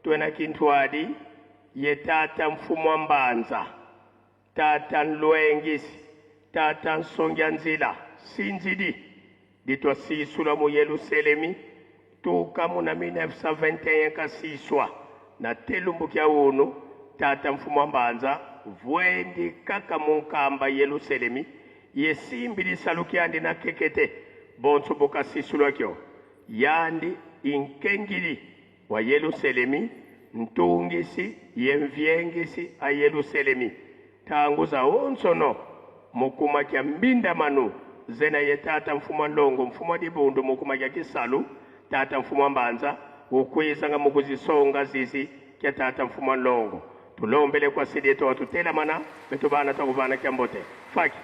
Twena Kintwadi ye tata mfumu wa Mbanza, tata Nlwengisi, tata Nsongianzila, Sinzidi, ditwasisula mu Yeluselemi tuka mu na 1921 kasiswa na telumbu kya unu tata mfumu wa Mbanza vwendi kaka mu nkamba Yeluselemi ye simbi lisalu kyandi na kekete bonso bokasisulwa kyo yandi inkengili wa Yeluselemi ntungisi ye mvyengisi a Yeluselemi tangu za onsono mukuma kya mbinda manu zena ye tata mfumu wa Nlongo mfumu wa dibundu mukuma kya kisalu tata mfumu wa Mbanza ukwizanga mukuzisonga zizi kya tata mfumu wa Nlongo tulombele kwa sidi to tutelamana betu bana twakuvana kya mbote faki.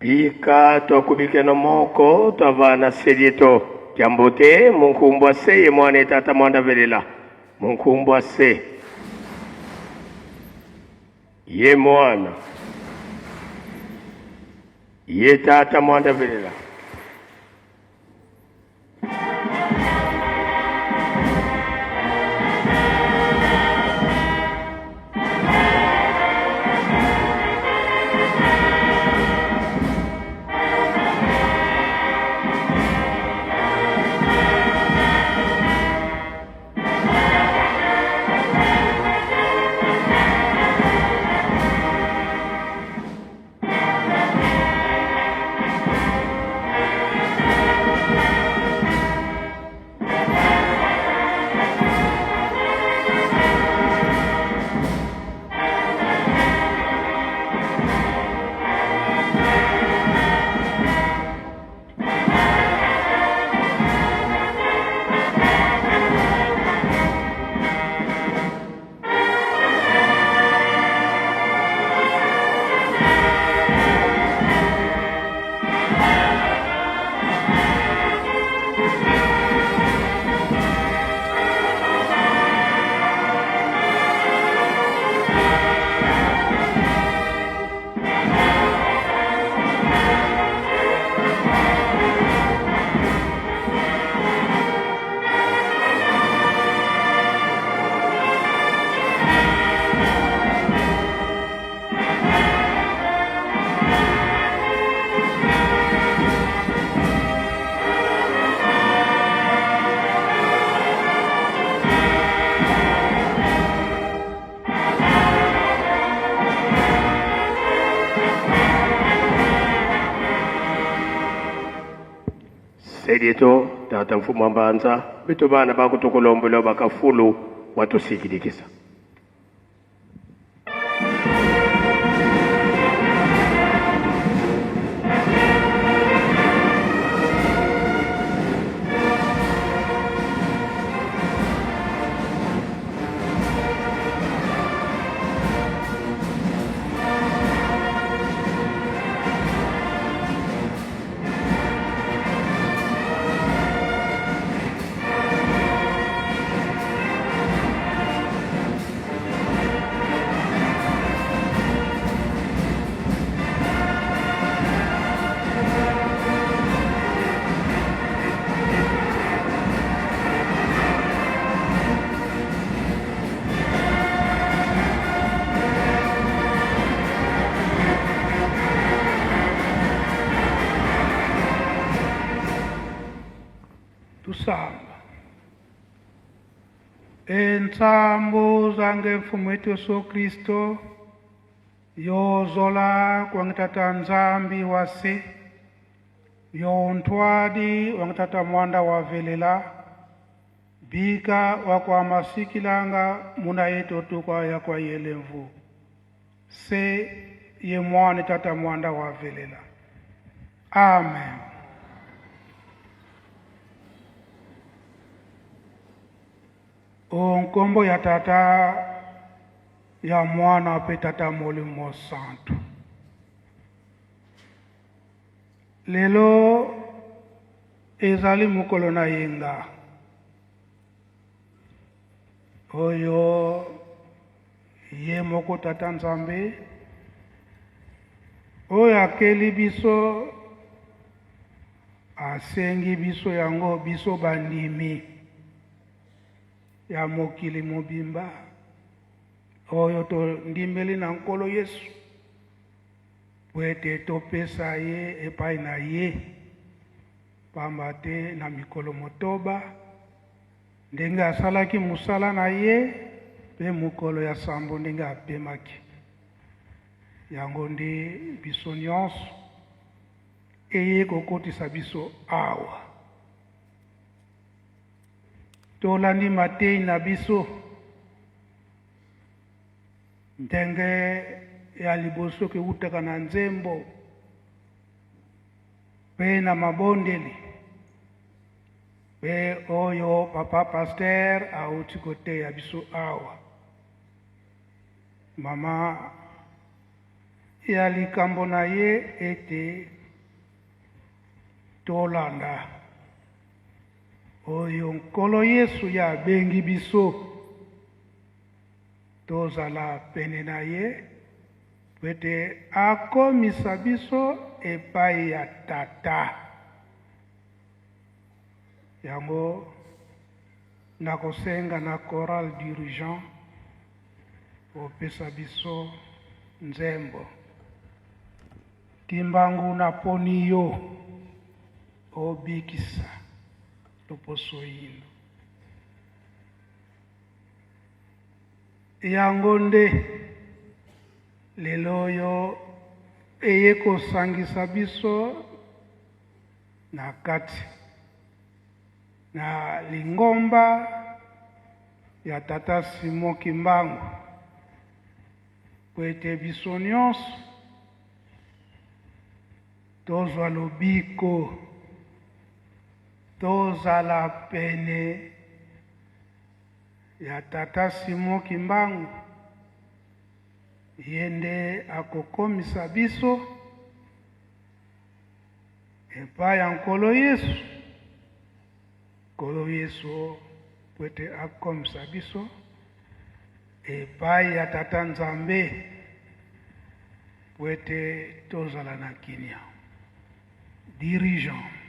Bika twakubikeno moko twavana selieto tyambote munkumbwa se ye mwana tata mwanda velela munkumbwa se ye mwana ye tata mwanda velela. Selieto tata mfumu wa mbanza bitu bana bakutukulombola bakafulu watusikilikisa. Tusamba. Entsambo zange mfumu wetu Yesu Kristo yozola kwangitata Nzambi wase yontwadi wangitata mwanda wa velela bika wakwamasikilanga muna yetu tukwa ya kwa yelemvu se ye mwana tata mwanda wa velela. Amen. O nkombo ya tata ya mwana pe tata molimo santu. Lelo ezali mokolo na yenga oyo ye moko tata Nzambe oyo akeli biso asengi biso yango biso bandimi ya mokili mobimba oyo tondimbeli na Nkolo Yesu po ete topesa ye epai na ye, pamba te na mikolo motoba ndenge asalaki mosala na ye mpe mokolo ya sambo ndenge apemaki. Yango nde biso nyonso eye kokotisa biso awa. Tolandi matei na biso ndenge ya liboso kewutaka na nzembo mpe na mabondeli mpe oyo papa pasteur auti koteya biso awa. Mama ya likambo na ye ete tolanda oyo Nkolo Yesu ye abengi biso tozala pene na ye mpo ete akomisa biso epai ya Tata. Yango nakosenga na chorale dirigeant kopesa biso nzembo Kimbangu naponi yo obikisa loposo yindo. Yango nde lelo oyo eye kosangisa biso na kati na lingomba ya Tata Simon Kimbangu, mpo ete biso nyonso tozwa lobiko, tozala pene ya Tata Simon Kimbangu, ye nde akokomisa biso epai ya Nkolo Yesu. Nkolo Yesu mpo ete akomisa biso epai ya Tata Nzambe mpo ete tozala na kimia. Dirigeant.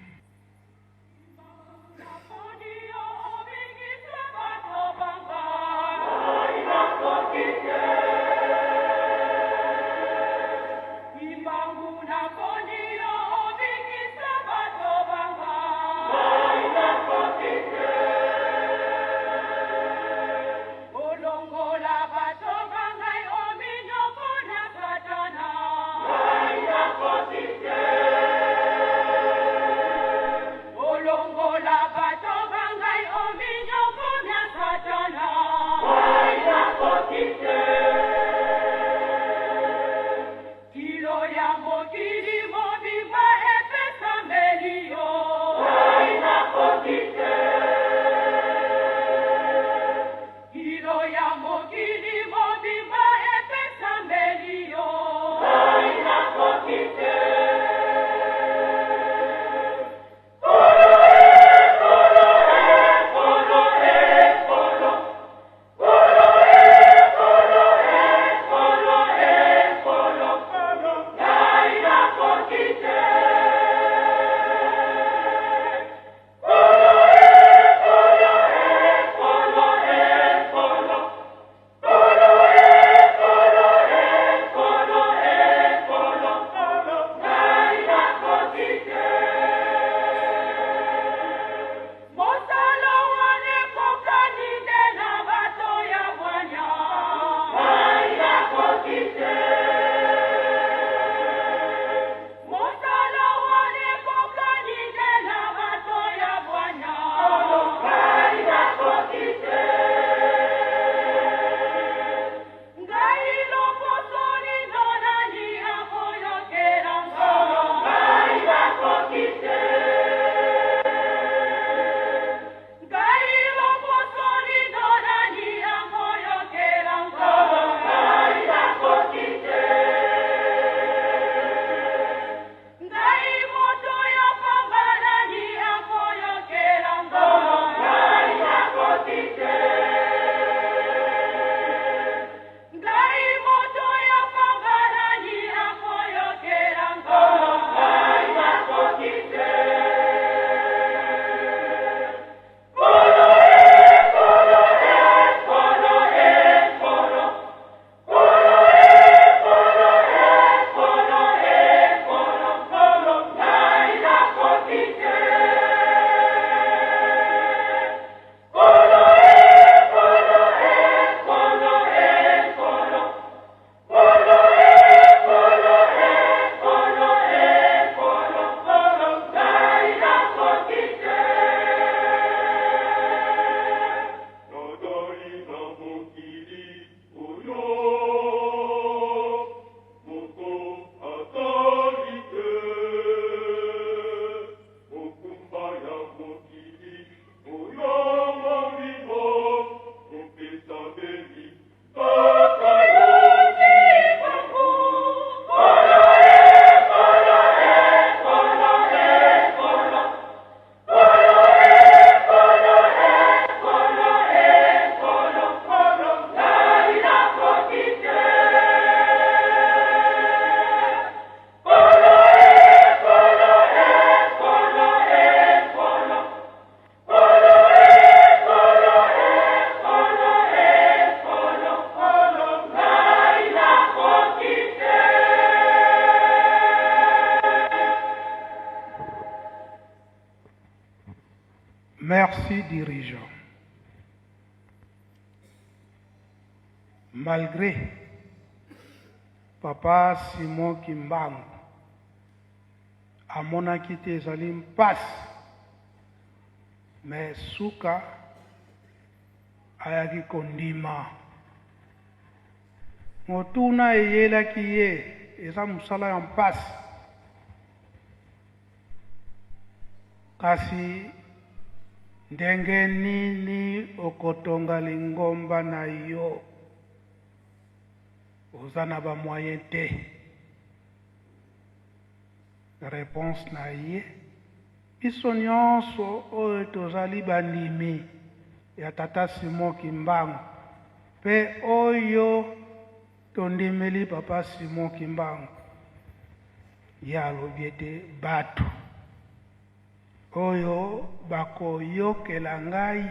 Merci dirigeant. Malgré papa Simon Kimbangu amonaki te ezali mpasi, mais suka ayaki kondima. Motuna eyelaki ye eza mosala ya mpasi, kasi ndenge nini okotonga lingomba na yo? Oza na ba moyen te. Reponse na ye, biso nyonso oyo tozali bandimi ya tata Simon Kimbangu mpe oyo tondimeli papa Simon Kimbangu, ye alobi ete bato oyo bakoyokela ngai,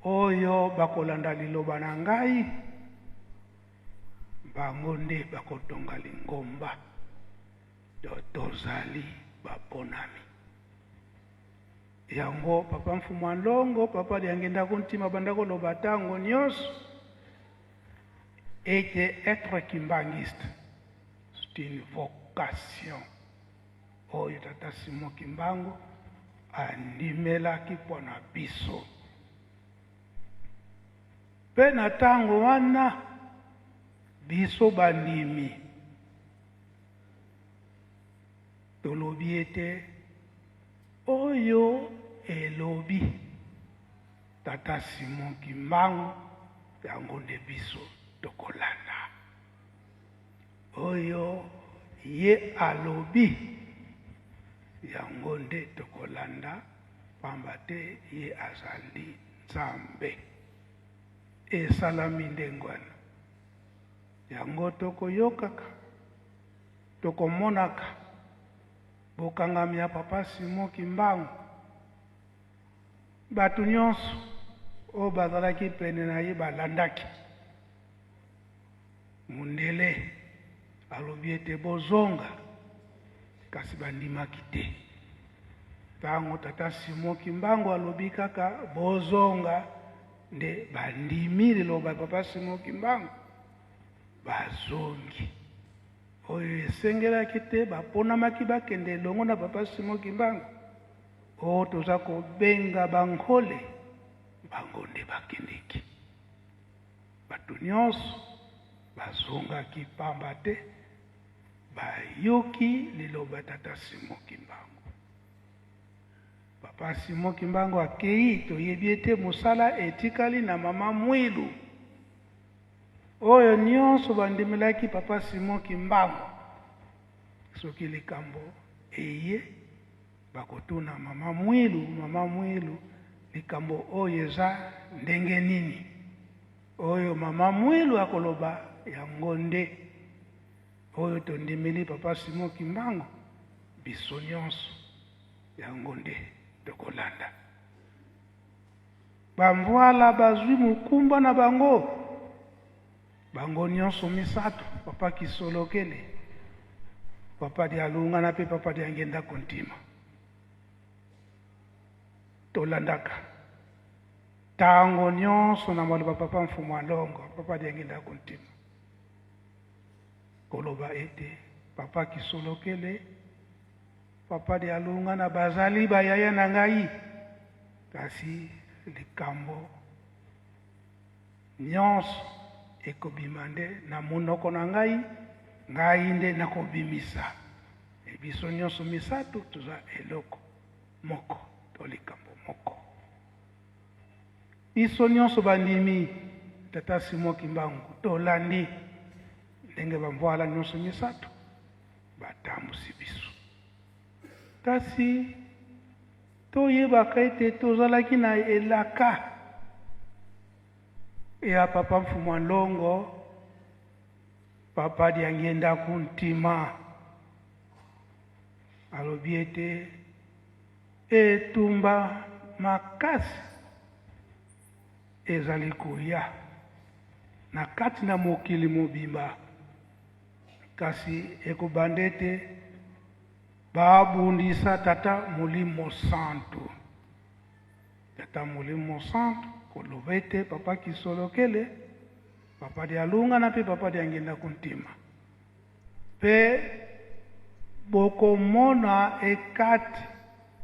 oyo bakolanda liloba na ngai, bango nde bakotonga lingomba. Tozali baponami. Yango papa Mfumu a Nlongo, papa Diangienda Kuntima banda koloba tango nyonso ete être kimbanguiste c'est une vocation oyo tata Simon Kimbangu andimelaki mpo na biso. Mpe na tango wana biso bandimi tolobi ete oyo elobi tata Simon Kimbangu yango nde biso tokolanda. Oyo ye alobi yango nde tokolanda, pamba te ye azali Nzambe. Esalami ndenge wana. Yango tokoyokaka, tokomonaka bokangami ya papa Simon Kimbangu. Bato nyonso oyo bazalaki pene na ye balandaki. Mundele alobi ete bozonga, kasi bandimaki te. Tango tata Simon Kimbangu alobi kaka bozonga, nde bandimi liloba ya papa Simon Kimbangu, bazongi. Oyo esengelaki te, baponamaki bakende elongo na papa Simon Kimbangu. Oyo toza kobenga bankole, bango nde bakendeki. Bato nyonso bazongaki pamba te bayoki liloba ya tata Simon Kimbangu. Papa Simon Kimbangu akei, toyebi ete mosala etikali na mama Mwilu. Oyo nyonso bandimelaki papa Simon Kimbangu, soki likambo eye, bakotuna mama Mwilu, mama Mwilu, likambo oyo eza ndenge nini? Oyo mama Mwilu akoloba yango nde oyo tondimeli papa Simon Kimbangu, biso nyonso yango nde tokolanda. Bamvwala bazwi mokumba na bango, bango nyonso misato, papa Kisolokele, papa Dialungana mpe papa Diangienda Kuntima. Tolandaka tango nyonso na maloba papa Mfumu Alongo, papa Diangienda Kuntima, koloba ete papa Kisolokele, papa Dialungana bazali bayaya na ngai, kasi likambo nyonso ekobima nde na monoko na ngai, ngai nde nakobimisa. E biso nyonso misato toza eloko moko to likambo moko. Biso nyonso bandimi tata Simon Kimbangu tolandi ndenge bamvwala nyonso misato batambusi biso. Kasi toyebaka ete tozalaki na elaka ya papa Mfumu Nlongo, papa Diangienda Kuntima, alobi ete etumba makasi ezali koya na kati na mokili mobimba, kasi ekobanda ete babundisa tata Molimo Santu. Tata Molimo Mosantu koloba ete Papa Kisolokele, Papa Dialungana mpe Papa Diangienda Kuntima. Mpe bokomona ekati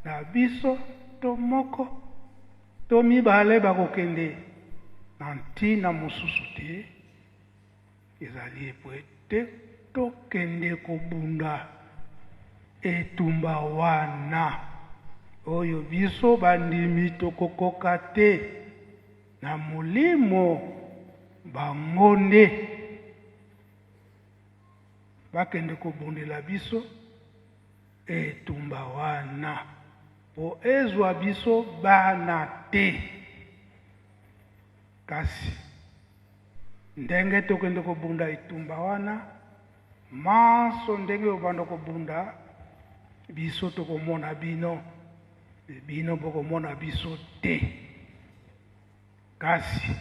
na biso to moko to mibale bakokende na ntina mosusu te, ezali po ete tokende kobunda etumba wana oyo biso bandimi tokokoka te na molimo bango nde bakende kobundela biso etumba wana po ezwa biso bana te. Kasi ndenge tokende kobunda etumba wana, manso ndenge obanda kobunda, biso tokomona bino, bino bokomona biso te. Kasi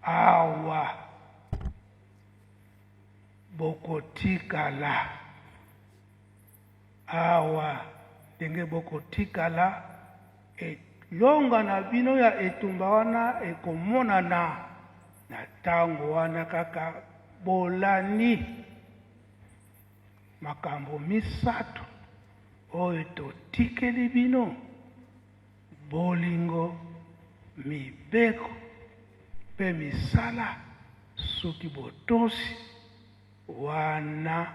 awa bokotikala, awa ndenge bokotikala, elonga na bino ya etumba wana ekomonana na ntango wana kaka bolandi makambo misato oyo totikeli bino. Bolingo, mibeko mpe misala, soki botosi, wana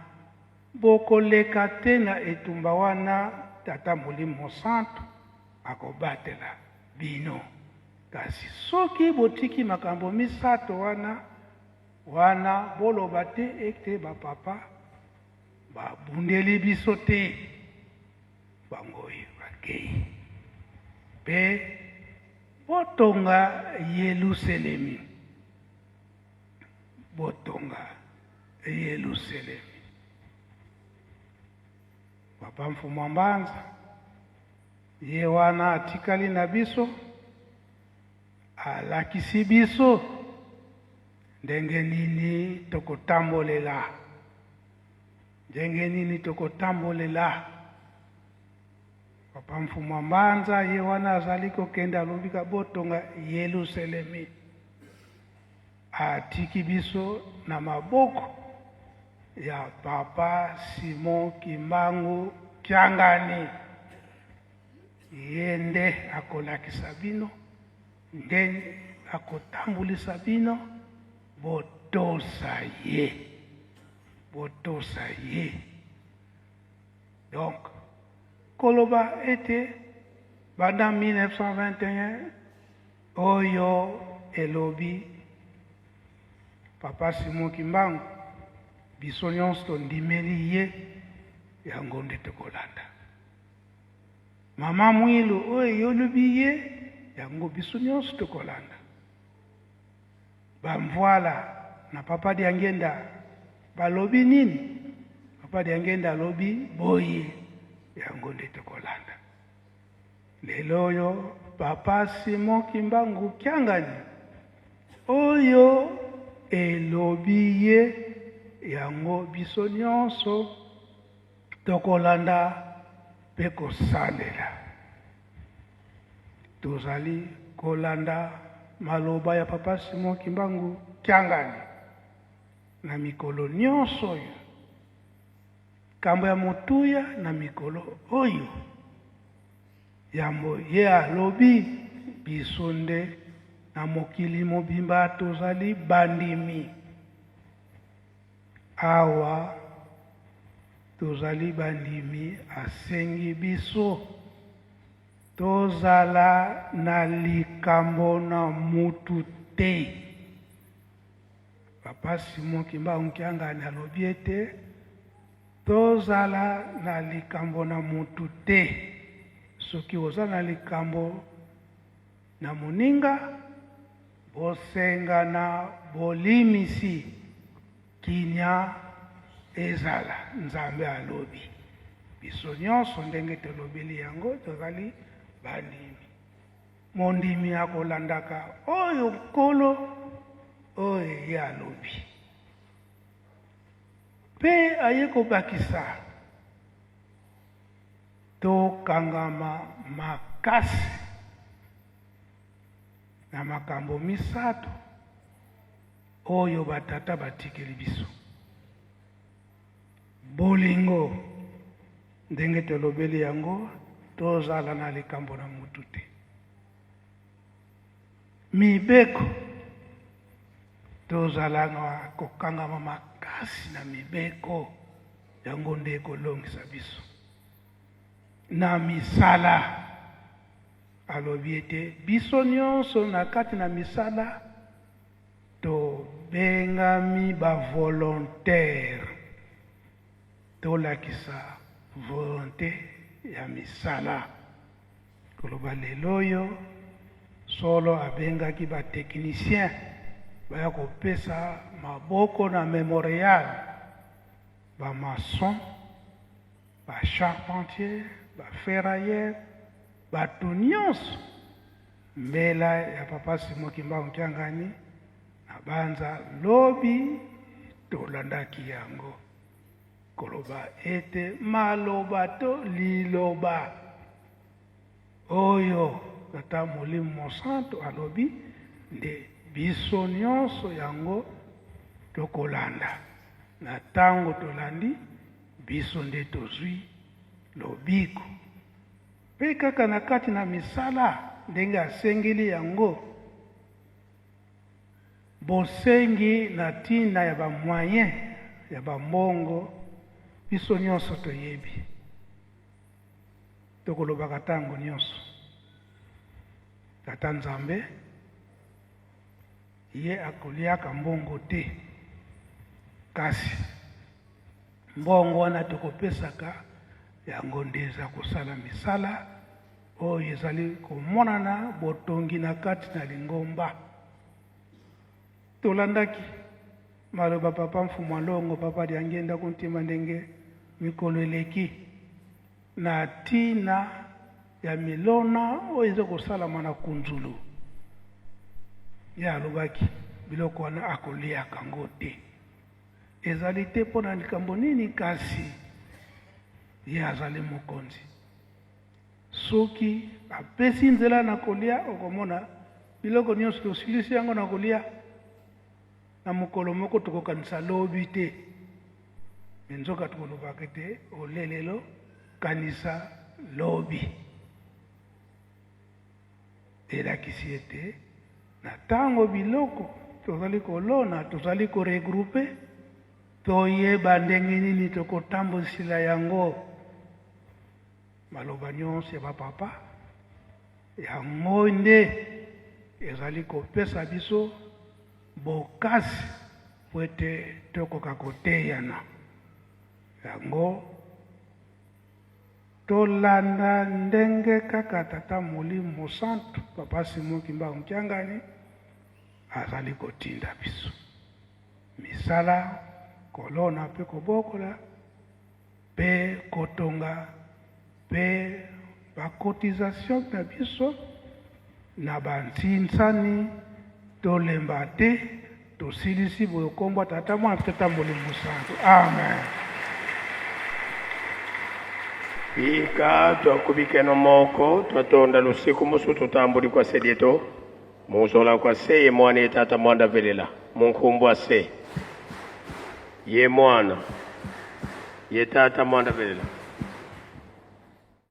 bokoleka te na etumba wana, Tata Molimo Mosantu akobatela bino. Kasi soki botiki makambo misato wana, wana boloba te ete bapapa babundeli biso te. Bango oyo bakei mpe botonga Yelusalemi, botonga Yelusalemi. Papa Mfumu wa Mbanza ye wana atikali na biso, alakisi biso ndenge nini tokotambolela. Ndenge nini tokotambolela? Papa Mfumu wa Mbanza ye wana azali kokende, alobi ka botonga Yelusalemi. Atiki biso na maboko ya Papa Simon Kimbangu Kiangani. Ye nde akolakisa bino ndenge akotambulisa bino, botosa ye. Botosa ye. Donc, koloba ete banda 1921 oyo elobi Papa Simon Kimbangu, biso nyonso tondimeli ye, yango nde tokolanda. Mama Mwilu oyo eyolobi ye, yango biso nyonso tokolanda. Ba Mvuala na Papa Diangienda balobi nini? Papa Diangienda alobi boye, yango nde tokolanda. Lelo oyo Papa Simon Kimbangu Kiangani oyo elobi ye, yango biso nyonso tokolanda mpe kosalela. Tozali kolanda maloba ya Papa Simon Kimbangu Kiangani na mikolo nyonso oyo. Likambo ya motuya na mikolo oyo, yambo ye alobi, biso nde na mokili mobimba tozali bandimi. Awa tozali bandimi, asengi biso tozala na likambo na mutu te. Papa Simon Kimbangu Kiangani alobi ete tozala na likambo na mutu te. Soki oza na likambo na moninga, bosengana bolimisi, kimia ezala. Nzambe alobi biso nyonso ndenge tolobeli yango, tozali bandimi. Mondimi akolandaka oyo Nkolo oyo ye alobi. Mpe aye kobakisa, tokangama makasi. makasi na makambo misato oyo batata batikeli biso. Bolingo, ndenge tolobeli yango, tozala na likambo na mutu te. Mibeko, tozala na kokangama makasi na mibeko, yango nde ekolongisa biso. Na misala, alobi ete biso nyonso na kati na misala tobengami ba volontaire, tolakisa volonte ya misala. Koloba lelo oyo solo abengaki ba technicien baya kopesa maboko na memorial, ba maçon, ba charpentier, ba ferrailleur, bato nyonso. Mbela ya papa Simon Kimbangu Kiangani na banza lobi tolandaki yango koloba ete maloba to liloba oyo Tata Molimo Mosantu alobi nde biso nyonso yango tokolanda. Na tango tolandi, biso nde tozwi lobiko. Mpe kaka na kati na misala ndenge asengeli yango, bosengi na ntina ya ba moyens ya ba mbongo, biso nyonso toyebi. Tokolobaka tango nyonso, Tata Nzambe, ye akoliaka mbongo te, kasi mbongo wana tokopesaka yango nde eza kosala misala oyo ezali komonana botongi na kati na lingomba. Tolandaki maloba papa Mfumu Alongo, papa Diangienda Kuntima ndenge mikolo eleki na tina ya milona oyo eza kosalama na Kunzulu. Ye alobaki biloko wana akoliaka ngo te. Ezali te mpo na likambo nini, kasi ye azali mokonzi. Soki apesi nzela na kolia, okomona biloko nyonso tosilisi yango na kolia na mokolo moko, tokokanisa lobi te. Me nzoka tokolobaka ete ole lelo, kanisa lobi. Elakisi ete na tango biloko tozali kolona, tozali ko regrouper, toyeba ndenge nini tokotambwisila yango. Maloba nyonso ya ba papa yango nde ezali kopesa biso bokasi po ete tokoka koteyana yango. Tolanda ndenge kaka Tata Molimo Mosantu, Papa Simon Kimbangu Kiangani, azali kotinda biso. Misala, kolona pe kobokola, pe kotonga, pe ba cotisations na biso na ba nsinsani, tolemba te, tosilisi boye kombo ya Tata, Mwana pe Tata Molimo Mosantu. Amen. Bika twakubikeno moko twatonda lusiku musu tutambuli kwa sedieto muzola kwa se ye mwana ye tata mwanda velela munkumbu ase ye mwana ye tata mwanda velela.